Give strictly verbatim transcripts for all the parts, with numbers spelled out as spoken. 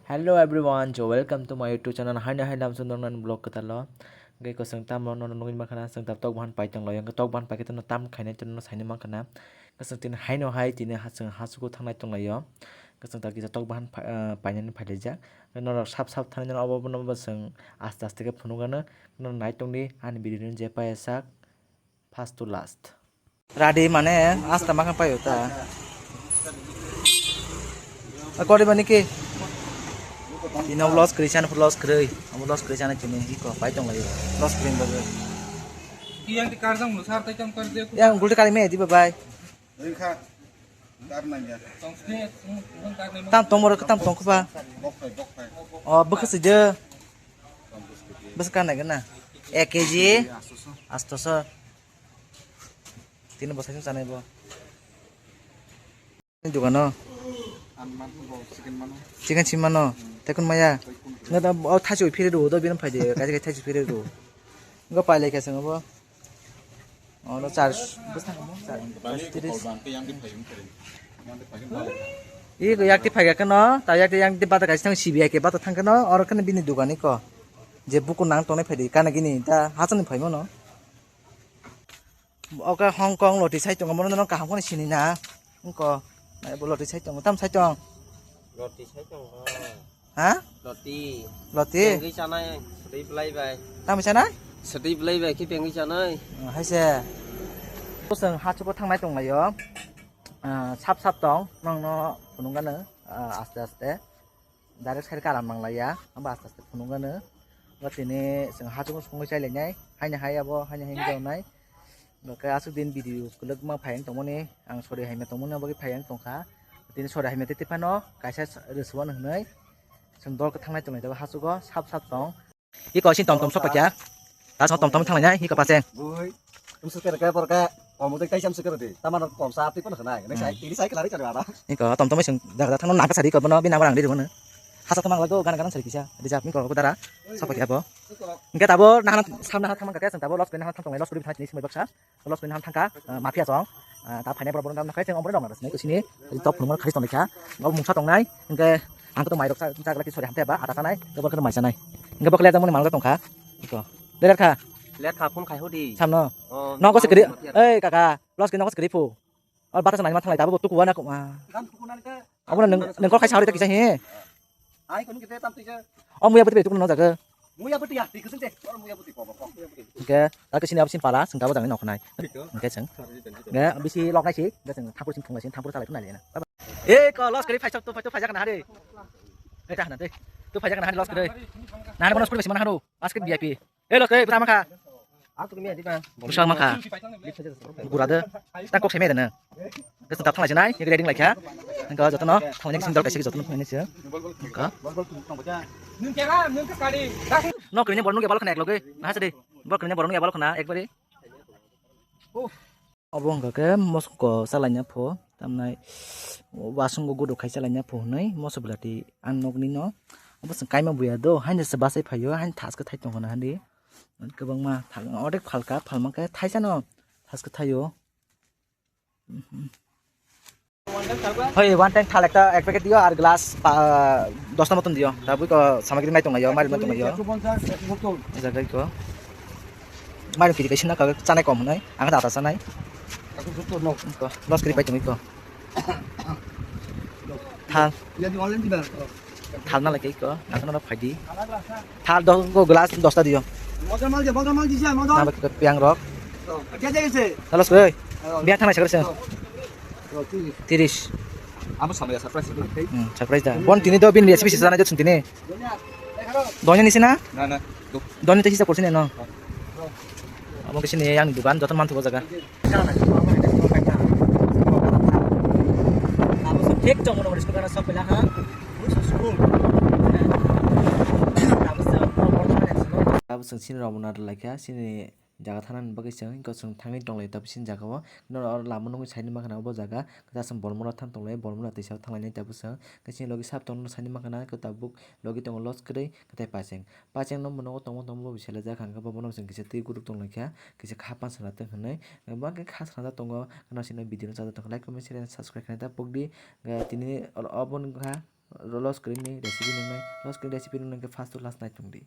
Hello everyone, so welcome to my YouTube channel. Haino hai lam sundong nan vlog kwtal o. Hwnkhe ko chwng tamo no nugwi mankha na, chwng ta tok bahan pai tong lai. Hwnkhe tok bahan pai khe tamo tam khainai tamo saini mankha na. Hwnkhe chwng tini haino hai tini ha chwng ha chugo thangnai tong lai o. Hwnkhe chwng ta kisa tok bahan pai, ah, painani phai laijak. Hwnkhe norok sap sap thani no obo no bo chwng aste aste khe phunuk ano. Norok nai tong di ani video no je pai sak. First to last. Radi mane asta makan payo ta. Kori bani ki? Ino loss kri chan, loss kri. Amo loss kri chan chini iko pai tong lai. Loss kri bago. Yang di karjang lu sar tai kam kar de. Yang gulti kali me di bye bye. Ringkha. Kar nang ya. Tam tong moro tam tong khuba. Bok phai, bok phai. O bwkha sije. Bwkha nai gana. Ek K G. Astoso. Tini bwsai song chanai bo. Dukano. Chicken si mano. Tekun maya. Nga da o thaichwi phiri do do bini phai de. Kaji kaji thaichwi phiri do. Nga pai lai kha song bo. Ono char bwsang mo char. Iko yakti phai kha no. Ta yakti yang di bata kaji thang C B I ke bata thang kha no. Oro khe bini dukani ko. Je buku nang tongnai phai di kana gini ta hachani phai mano. Oke, Hong Kong loti sai tongo, mono no kaham kheno sini na. Wngko, nai bo loti sai tongo, tam sai tong. Loti sai tongo. Ha? Loti. Loti? Pengwi chanai, sotwi belai bai. Tam sanai? Sotwi belai bai, ki pengwi chanai. Oh, hai se. Bo chwng ha chuko thangnai tong lai o. Ah, sap sap tong, nang no phunuk gano, ah, aste aste. Direct side kalam nang lai ya, abo aste aste phunuk gano. Bo tini chwng ha chuko songwi chai lai nai, haini hai abo, haini hai wng nai. Hwnkhe aswk din video kwlwkma phai wng tongmani, ang sori haima tongmani abo khe phai wng tongkha. Tini sori haima tei phano kaisa rwswano hwnwi chwng dol khe thangnai tongnai tei hachugo sap sap tong. Iko sin tom tom sok paikha. Ta so tom tom thanglainai, iko pacheng. Bui. Tum sukar ka por ka. Kom dei tai sam sukar de. Tamar kom sa ti pon khnai. Nang sai, hmm, tini sai kelari chari ada. Iko tom tom sing jaga thangno nangka sari ko bono bini namar ang di bono. Hasa tamang lago gana gana sari kisa. Di jap iko ko dara. Sok paikha bo. Hwnkhe tabo nahana sam naha thangma khe tabo los koi naha thang tongnai los kuri thang tini simai baksa. Los koi naha thangka, ah, mafia song. Ah, ta phainai borok borok nakhai chwng omorok nang sini kusini. Top phunukmano khai tongkha. Bo mungsa tongnai. Hwnkhe ang to mairok cha cha glaki sori hamte ba ata sanai. Bo khe mai sanai. Hwnkhe bo khe le mani mangla tongkha. Iko. Leler kha. Let kha phone khai hodi. Samno. Oh, nogo se kri. Mafia. Ei kaka, los koi nogo se kri phu. Or bata sanai ma thanglai tabo tuku wana ko. Dam tuku nang khe. Abo nang nang kol khai sari ta kisa he. Ai kono kete tam tija. O muya putri tukun no jaga. Muya putri ya, tikusung te. Or muya putri ko ko. Hwnkhe ta kisini abo sin pala sing tabo jangni noknai. Hwnkhe sing. Hwnkhe bisi loknai si, hwnkhe sing thangpur sing thunglai sing thangpur chalai thunglai na. E ko los kari phai chok tu phai tu phai jak na hare. E ta hana de. Tu phai jak na hare los kari. Na hare kono suri bisi mana haru. Basket V I P. Eh, lo, kei, bwsa makha. Bwsa makha. Gura de. Ta kok semai de na. Kesa tap thanglai sinai, ni ready lai kha. Engka joto no, thangni sing dol kaisa joto no thangni se. Engka. No kini bor nungya bal khana ek loge. Na sadi. Bor kini bor nungya bal khana ekbari. Obo wngkha khe mosok chalaina pho, tamnai wasung o gudo khai chalaina pho hwnwi moso belati ang nokni no. Obo chwng kaima buya do, haino se bachai phaio, haino thaske thai tongkha na hwnwi. Kwbangma thal-, odek phalka, phalma khe thaisano thaske thaio. Hoi, one time thal ekta, ek packet dio, ar glass pa-, dosta moton dio. Tabuk ko samagri nai tonglaio, mari nai tonglaio. Ekso ponchas, ekso sottor. Ejak dai ko. Mari piri kaisa na ka chanai kom nai, ang da ta chanai. Ekso sottor no. Ko, loss kri pai tong ko. Thal. Iya di online di ba? Thal na lagi ko, nang no phaidi. Thal do ko glass dosta dio. Motor mal dia, motor mal dia, motor. Na ba piang rok. Oh, aja aja ese. Thal loss kri. Oh. Biar thanai sakar sen. Oh. Tiris. Abo samaya surprise itu, oke? Hmm, surprise da. Bon tini do bin biasa bisa sana jat sentini. Donya ni sini? Na, na. Donya teh sisa kursi no. Abo ke sini yang dukan joto mantu jaga. Thik chong no school kana sok pela ha. Abo sini romna laikha sini jaga thanani bagwi chwng, hwnkhe chwng thangwi tonglaio tabuk chini jaga o. Norok oro lama nugwi saini mankha obo jaga, kwchasong bolmora thang tonglaio, bolmora twisa thanglainai tabuk chwng. Hwnkhe chini logi sap tongno saini mankha, hwnkhe tabuk logi tongo loss kwrwi, kwtai pacheng. Pacheng no bo nogo tongma tongma bo selejak, hwnkhe bo bono chwng kisa twi guruk tonglaikha, kisa kha pansa na tong hwnwi. Bo khe kha sana tongo, gana sino video no chajak tongkha, like, comment, share, and subscribe khaina ta pokdi. Tini oro obo wngkha. Loss kwrwini recipe nungnai, loss kwrwini recipe nungnai khe first to last nai tongdi.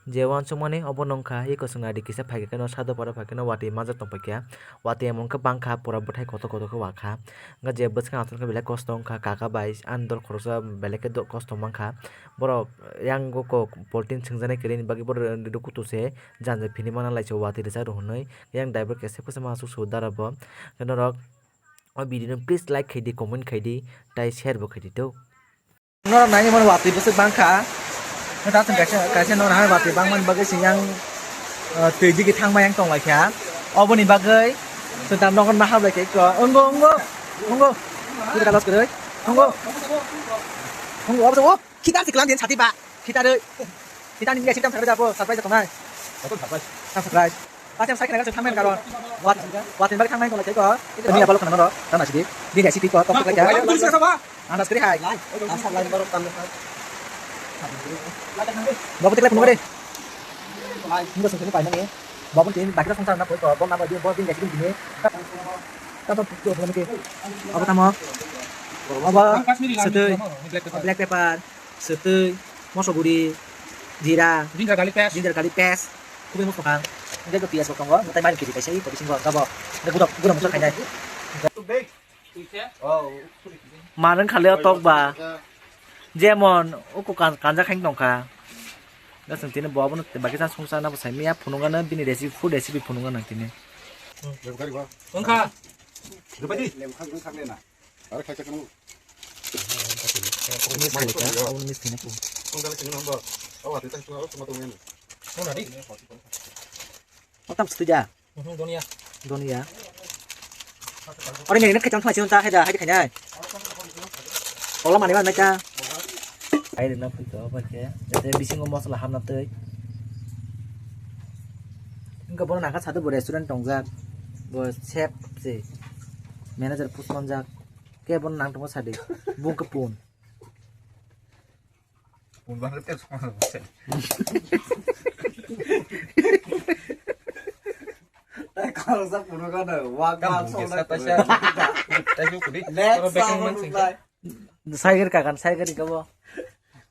Je uansukmani obo nungkha, eko chwng adi kisa phaikhe no sado paro phaikhe no watwi manjak tongpaikha. Watwi emon khe bangkha, pura bwthai kotor kotor khe wakha. Hwnkhe je bwskang aswk khe belai kosto wngkha, kaka bai ani dol khoroksa belai khe do-, kosto mankha. Borok yang go kok poltin swngjani kwrwini bagwi borok rwdu kutu se janja phini mana laisa watwi rwjak rw hwnwi. Yang driver kaisa kwchama aswk su dara bo. Hwnkhe norok o video no please like khaidi, comment khaidi, tai share bo khaidi to. Norok nai mani watwi bwswk bangkha. Hwnkhe ta chwng kaisa, kaisa norok hai watwi bangmani bagwi chwng yang, uh, twi digi thangma yang tonglaikha. Oboni bagwi chwng tam nogo ma hablai khe ekko. Ongo, ongo, ongo. Twi kalos kwrwi. Ongo. Ongo, obo, obo. Khitar siklang din sati ba. Khitarwi. Khitar ni ngai siktam sakrai da bo, surprise tongnai. Tam surprise. Pas yang sakrai thangmen karon. Wat, wat yang bagi thangmen kolai ko. Ini apa lo kenal lo? Tana sidi. Di ngai sidi ko, tok tok ya. Andas kri hai. Asal lain baru tam. Babu tikla penuh deh. Ini sungkini paimani. Babu tin bakira sungsa na koi ko, bom nama dia, bom tin gaji gini. Tamo pukto, apa lagi? Apa tamo? Apa? Setui. Black pepper. Setui, moso guri, jira, Ginger garlic paste. Ginger garlic paste, kubui moso kang. Hingke pias bo tongo, mutai mani kiri kaisa, iko bisingo gabo. Hingke gudok, gudok moso khainai. Marang khale o tok ba. Jemon, uku kan-, kanja khain tongkha. Gasung tini bo abono bagi sa sungsa na bo sai miya phunukgana bini recipe, food recipe phunukgana tini. Wngkha. Rupati. Are khai chakno. Miss khaina ko, abo miss khaina ko. Kong dale kino nang ba. Awa, tita kino, awa, tuma tuma ni. Kona di. O tam stu ja. Mhm, donia. Donia. Ore, ne, ne, kaitam thai chon ta, hai da, hai khaina. Ola mani man mai ta. Hai rina pui to, ba ke. Jate bisingo mosla hamna tei. Inga bono naka sadu bo restaurant tongjak. Bo chef se. Manager post manjak. Kebo nang tongo sadi. Bung kepun. Pun bang kete sama sama. Tei khoroksa punu kano, wak kamu man song bisa nai pasa. Tei kudi. Next. Toro bekeng sama man sing. Saiger kakan, saiger ikabo.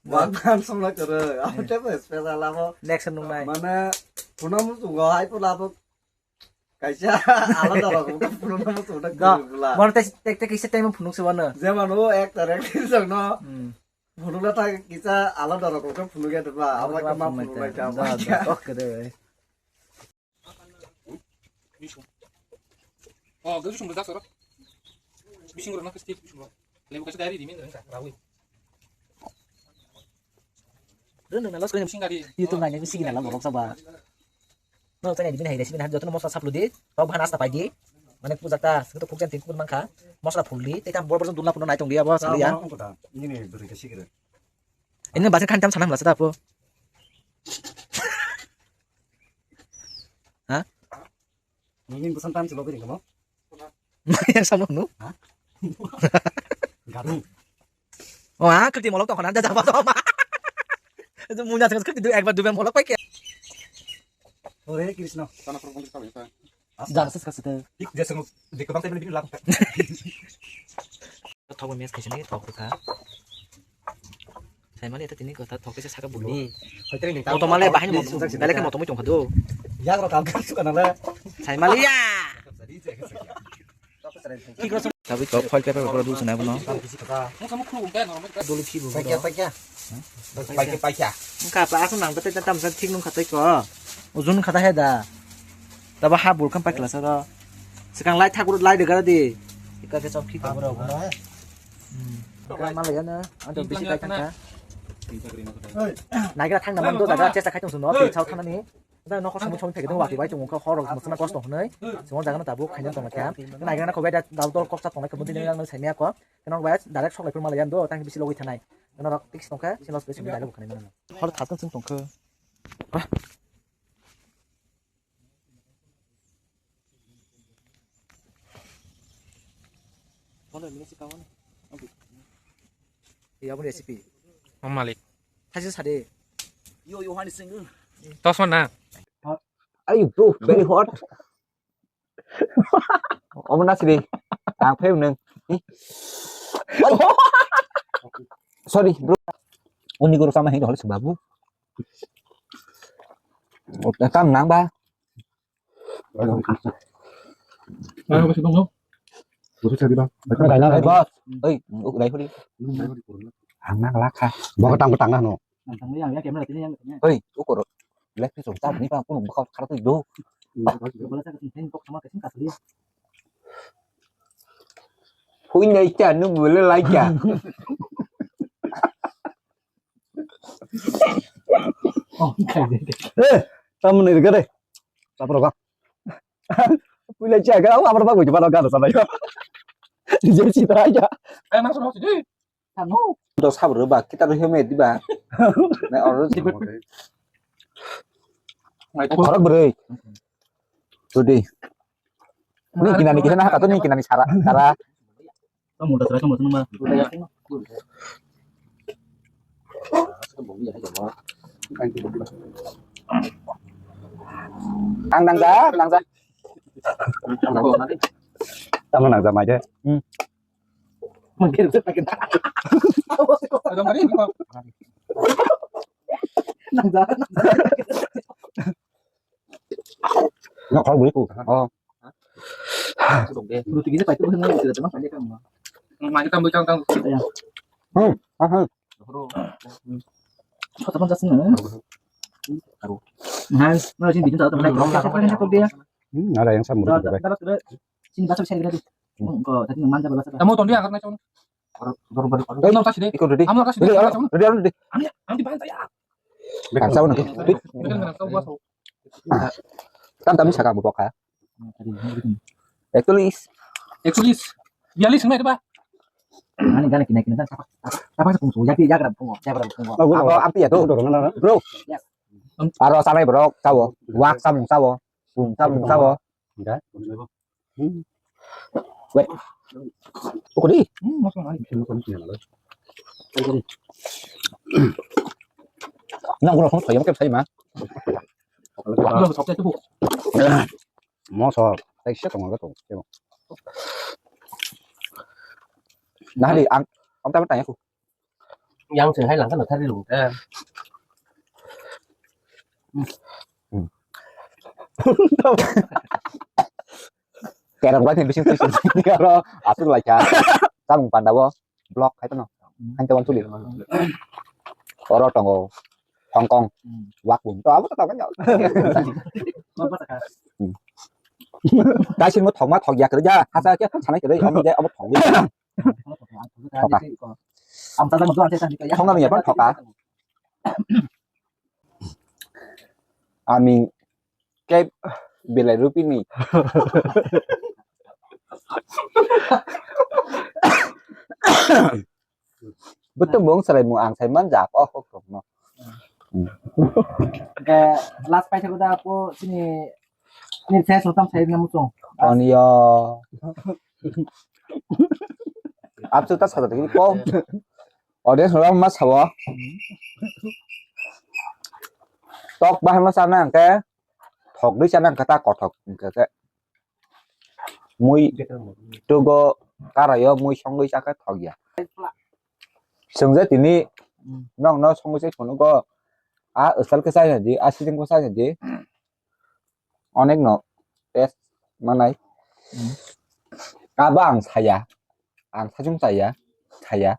Wak man song nai koro. Amo tei bo special amo. Next nung nai. Mana puna musungo hai pula abo. Kaisa alada rok, phunukna muchung da Da, kwrwi bwla. Bono tei, tei, tei kisa time phunuk se bono. Jemon o actor actress rok no Hmm. phunukna thang kisa alada rok khe phunuk ya ba, Alada abo khe ma phunuk phunuk ya. Lai ta, da, da, kok kere. Oh, gaju sumber dak soro. Bising rok na kesti sumber. Lebu kaisa diary di min rengka, rawi. Rwng nang na los koi Bising gari. YouTube nai nai sigi na la borok saba. No, tani dibin hai dai sibin hai jotono mosla saplu di, tok bhan asta pai di. Mane pujak ta, sing to phukjan tin kubun mangkha. Mosla phul di, tei tam bor bor jong dulna puno nai tong di abo sali ya. Ini nih beri ke sikir. Ini bahasa kan tam sanam la sada po. Ha? Ini pesan tam coba beri kamu. Yang sama nu? Ha? Garu. O, ha, kwrwi molok tongkha na, da, da, ba, ba, ba. Munya thang kwrwi dui, ekbar duibar molok pai khe. Hare Krishna. Jang se skasite. Dik je sung, dik bang tebel bin lak. Thok mes khaisini, thok kha. Saimali eta tini kotha thok kisa saka buni. Hoitre ni. Moto male bahai moto, belai khe moto mui tongkha do. Yak ro kam kar suka nala. Saimali ya. Tabuk to foil paper rok dul swnai bono. Duli phibu. Paikya, paikya. Paikya, paikya. Wngkha pa aswk nang tei tam sa thik nung kha tei ko. Ujun kha ta he da. Tabo ha bul khan paikla sa ro. Swkang lai thak lai de gara di. Ika ke chok khi ka bro. Hmm. Ka ma lai na. Anto bisi kai thang kha. Nagra thang na man do da chesta khai tong suno. Chao thana ni. Da nokho samung samung phegedong wati bai tongo kha hor rok mochana kosto hwnwi. Simo jaga no tabuk khaina tongma kha. Nai gana khobai da dal dol koksa tongnai kha bwdini yang nang saimya ko. Keno bai direct sok lai phuru malai yan do tang bisi logoi thanai. Keno rok tik tongkha sino space ni dialogue khanai mano. Hor thatang sing tongkha. Pondro minute si kawan. Iya, apa recipe? Om Malik. Thaisa sade. Yo, yo, hani single. Tosma na. Are you bro? Very hot. Omo na sidi. Ang phai nung. Ih. Sorry, bro. Uni guru sama hino hol sebabu. Tam nang ba. Bos. Oi, uku dai holi. Ang nang lakha. Bo ketang ketang na no. Oi, ukur. Lek ni song ta ni pa kuno bokha khara tu do. Hui nai cha nu bole lai cha. Eh, tamu ni gade. Tapro ka. Pula cha ka amar ba goi ba ka sa ba. Je si ta ya. Eh, masuk, masuk, eh. Tamo. Do sabro ba kita ro heme diba. Na oro. Khorok bwrwi. Rudi. Ni kinani kisa na haka to ni kinani sara sara. Tamo da sara tamo tamo. Ang nangja nangja. Tamo nangja mai de. Hmm. Mangkir tu pakai. Ada mari ni kau. Nang jalan. Nak kau beli ku. Oh. Ruti gini paitu bukan ruti datang apa dia kamu? Mari kamu cang cang. Ya. Hmm. Aha. Kota mana sih? Nah, mana sih bikin tahu teman lain. Apa yang dia? Hmm, ada yang sama. Tahu, tahu, tahu. Sini baca saya lagi. Kok tadi mana baca? Kamu tondi angkat macam. Baru baru. Kamu kasih deh. Ikut deh. Kamu kasih deh. Deh, deh, deh. Ami ami di pantai ya. Kacau nih. Ini kan kena tahu gua tahu. Tam tam bisa kamu pokok ya. Ektulis. Ektulis. Bialis ngai ba. Ani gana kina kina tapa tapa sa pungsu ya ya gra pungo ya gra pungo. Abo ampi ya tuh. Bro. Yes. Aro sanai bro tawo. Wak samung tawo. Bung samung tawo. Enggak. Hmm. Wait. Pokok di. Hmm, masuk lagi. Nang gua langsung sayang kayak saya mah. Masuk. Saya siapa nggak tahu. Nah di ang ang tahu tanya aku. Yang sing hai lang kan tadi lu. Kerang bai bising bising ni aro asuk lai kha. Samung panda bo block hai no. Hang tawon tuli. Oro tongo Hong Kong. Wak bum to abo to kan. Kaising mo thokma thok ya kre ja. Hasa kya thok sanai kre amo je amo thok. Thok na ya pan thoka. Ami kei belai rupini. Betul bong serai mu ang sai manjak oh kok no. Ke last pai thakda ko sini ni fans hotam sai na muchung. Oniyo. Absu ta sada tini ko. Audience orang mas hawa. Tok bahasa sana ke. Thok dui sana kata kothok ke. Mui tugo karayo mui songwi chakhe thokya. Sengja tini nokno songwi chai phunugo a usal khe chai di a siring khe chai di onek no test manai. Abo ang saya ang sajung chaya saya.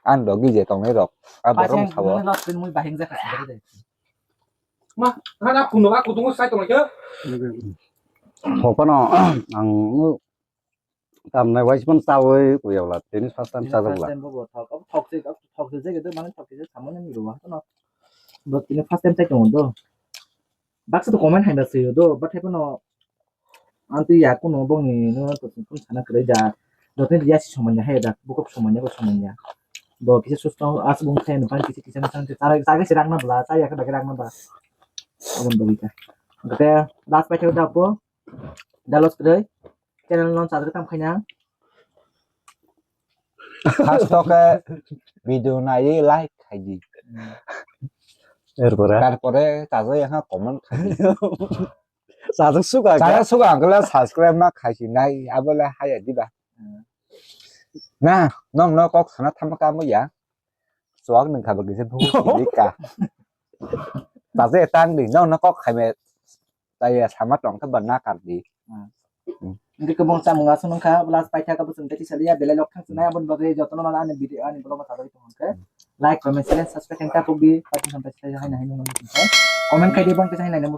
Ang dogi je tongnai rok. A borok sawo. Bahing je kasi de. Ma, hana kuno aku tunggu sai tongkhe. Hokano ang tamnai wais pon sawi kuyawla. Tini first time sajak la. Thok thok se thok se je mane thok se samane ni ruwa to no. But tini first time sai tongo do. Baksa to comment haina se do. But hepono Ang twi ya kuno bongni no to tong sana kwrwi da. Dotni ya si somanya hai da bukok somanya bo somanya. Bo kisa susto as bung khe no kisa kisa no sang chara chara si rang na bla chaya khe bagwi rang na ba. Abon bagwi ka. Gate last pai da po. Dalos kwrwi. Channel no chadri tam khaina. First to ke video nai like khai di. Erpore. Tarpore chajai ha comment khai di. Sajak suka. Sajak suka ang kala subscribe ma khai si nai abole haya diba. Na, nong no kok sana thama ka mo ya. Suak nung kha bagi se bu ka. Ta je tang di, nong no kok khai me. Ta ya sama tong kha ba na kar di. Hindi ko bong samung asu nung kha, last pai kha ka bu sung teti saliya, belai lok thang sunai, abon bagwi jotono mala ani video, ani vlog ma tadoi tong kha. Like, comment, share, subscribe, and tap di, pati sampai saya hai na hai nung nung. Comment khai di bong kisa hai na nung.